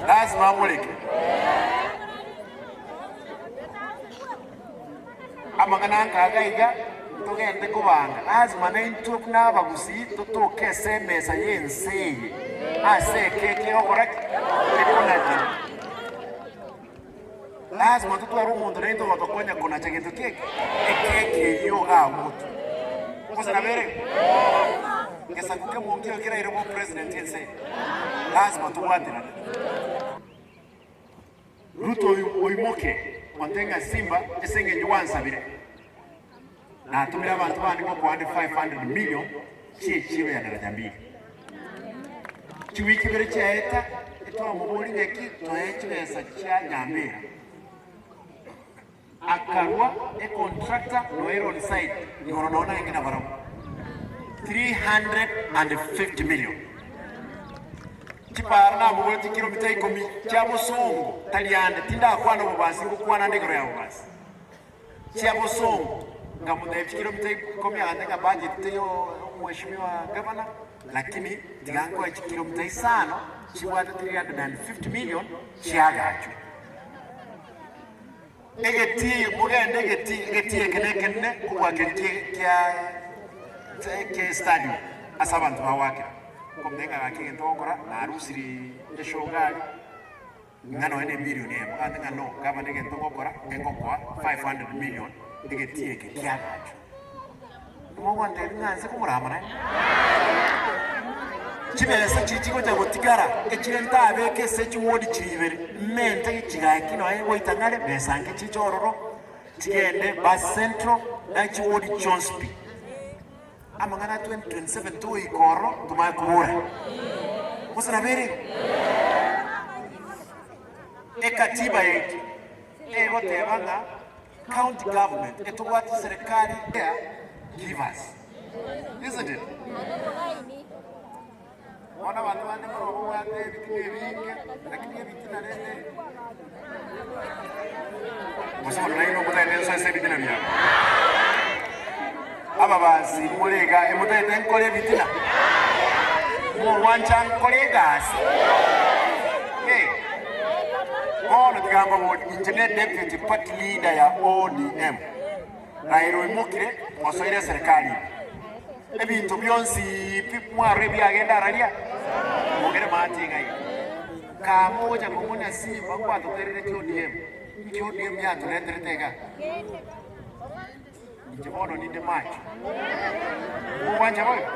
Lazima amoreke. Amang'ana anga iga iga ntogende kobanga, lazima naintwe buna abagusii totoke ase emesa y'ense eye ase ekeki egokora ki? Ekonacha. Lazima totware omonto naintwe ogotokonya konacha gento ki eke? Ekeki eyio iga agotwa. Gose nabo ere igo? Gesaku kemonkio keraire bo president ense eye. Lazima tobwaterane. Ruto oimoke, onte ng'a simba ase engencho gwansabire. Natomire abanto bande ngokoande 500 million chi'echiiro ya daraja mbili. Chiwiki ibere chiaeta, etwamoboria ng'aki toe chibesa chia Nyambera. Akarua econtractor noere on site igoro nonya narenge nabarabwo 350 million. Chipara namoboretie kilomita ikomi chia bosongo tari ande tindakwana obobasi ngokwana ande igoro ya bobasi chia bosongo nkamotebia chikilomita ikomi agantebia ng'a budget teiyo omweshimiwa gavana lakini tiga nkoe chikilomita isano chibwate 350 million chiagachwe. Egetii, mogende egetii, egetii eke nekenene kobua keria kia kia kia estadium ase abanto bagoakera. Nkomotebia ng'a gaki egento ogokora narusiri eshogari ng'a nonya ne ebilion eyemo. Agantebia ng'a no, gavana egento ngokora engokoa 500 million egetii eke kiagachwe. Mogontebia ng'a nse komorama naye? Chibesa chiria chigocha gotigara, echire ntabeke ase chiwodi chiria ibere, mmente chigaeki nonya goita ng'are, besa nke chiche ororo, chigende bus central na chiwodi chionsi pi. Amang'ana a 2027 togoika ororo tomanye kobora. Gose nabo ere igo? Ekatiba yaito egoteba ng'a County government etobwati serikali ya givers isn't it? Bono abanto bande mbaro babwate ebitina ebinge lakini ebitina rende gose bono nainwe omotagete nsoe ase ebitina biabo. Ababasi more iga emotagete nkore ebitina? Mogwancha nkore egasi? Eh. Bono tiga mbaborie, inche ne deputy party leader ya ODM, Raila oimokire osoire eserekari ime. Ebinto bionsi pi mwarora ebiagenda araria, mogere maate iga iga. Kaa mogocha kong'onya simba nkwatotereretie ODM, inki ODM yatoreterete iga? Inche bono ninde macho. Mogwancha boigo?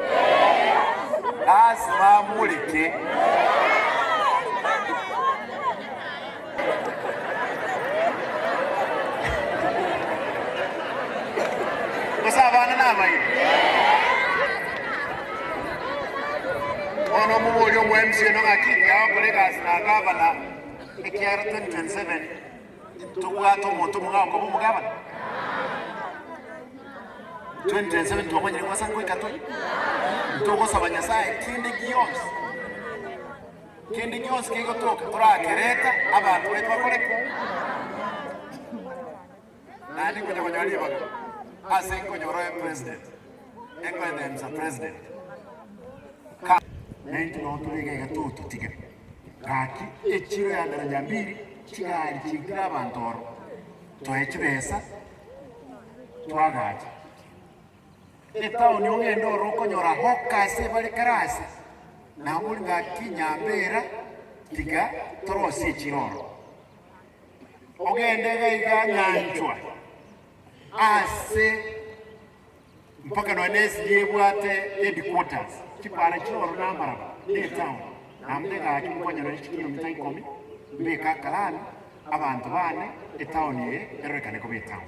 Lasima moreke. Gose abana nabaino? Bono omoborie omo MC ono ng'aki tiagokora egasi na gavana ekiagera 2027 Ntobwate omonto omong'ao koba omogabana? 2027 twamanyire ng'a ase ngoika tore. Ntogosaba Nyasaye kende gionsi, kende gionsi kegotoka torakereta abanto baito bakore ki? Naende nkonya konyora ribaga ase nkonyora oyo president, enkoenda Mr President. Ka naintwe nabo tore iga iga tototiga. Gaki echiro ya daraja mbili chigari chiikire abanto oro, toe chibesa twagacha. Etaoni ogende oro okonyora hawkers ebare kera ase, nabori gaki nyambera tiga torosie echiro oro. Ogende iga iga nyanchwa ase Mpaka nonya ne SDA ebwate headquarters, chipara chioro na amaraba ne etown, naende gaki mokonyora ne chikilomita ikomi, mbeke akalami, abanto bane, etown eye erorekane koba etown.